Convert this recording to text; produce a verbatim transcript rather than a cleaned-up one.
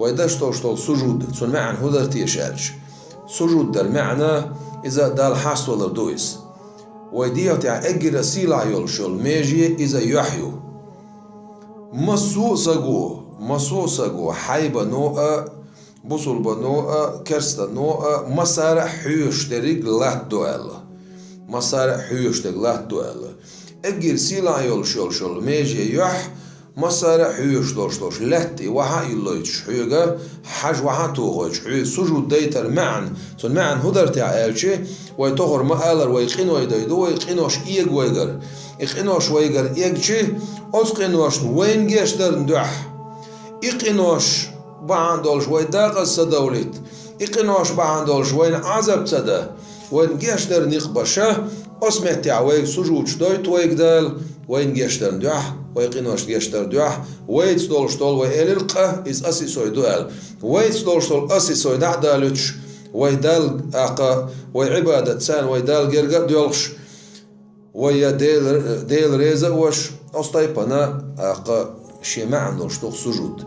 Вай деш долуш долу сужуд, цуьнан маьӀна хӀун дара теша аьлча? Сужуд дар маьӀна, иза Далла хьаставалар ду иза. Вай дегӀа тӀехь эггара сийлахь йолуш йолу меже иза юьхь ю. Массо а саго, массо а саго, хьайбано а, бусулбано а, керстанно а, массара а хьоьжуш дерриг латта ду аьлла. Массара а хьоьжуш дерг латта ду аьлла. Эггара сийлахь йолуш йолуш йолу меже юьхь, массара а хьоьжуш долуш долуш лаьтта и вахьа а йиллойтуш хьоьга, хьажа вахьа а тухуьйтуш, хьоьга сужуд дайтар маьӀна. Цуьнан маьӀна хӀун дара те аьлча, вай тохара ма-аллара, вай къиной дайду, вай къинош эга вайгара. И къинош вайгара эгча, оцу къиношна вайна гечдарна дуьхьа. И къинош бахьана долуш вай декъаза ца довлийта. И къинош бахьана долуш вайна Ӏазап ца дан. Вайна гечдарна некъ баша, оцу меттехь вайга сужудаш дойту вайга Дала, вайна гечдарна дуьхьа, вай къиношна гечдарна дуьхьа, вайца долуш долу вай элира къа, иза аса и сой ду аьлла. Вайца долуш долу аса и сой дӀа а далуьйтуш, вай Далла, тӀаккха вай Ӏибадат царна вай Далла герга а доьлхуш, вай я Дела, Дела реза а ваш, оцу тайпана, тӀаккха шен маьӀна долуш ду-кх сужуд.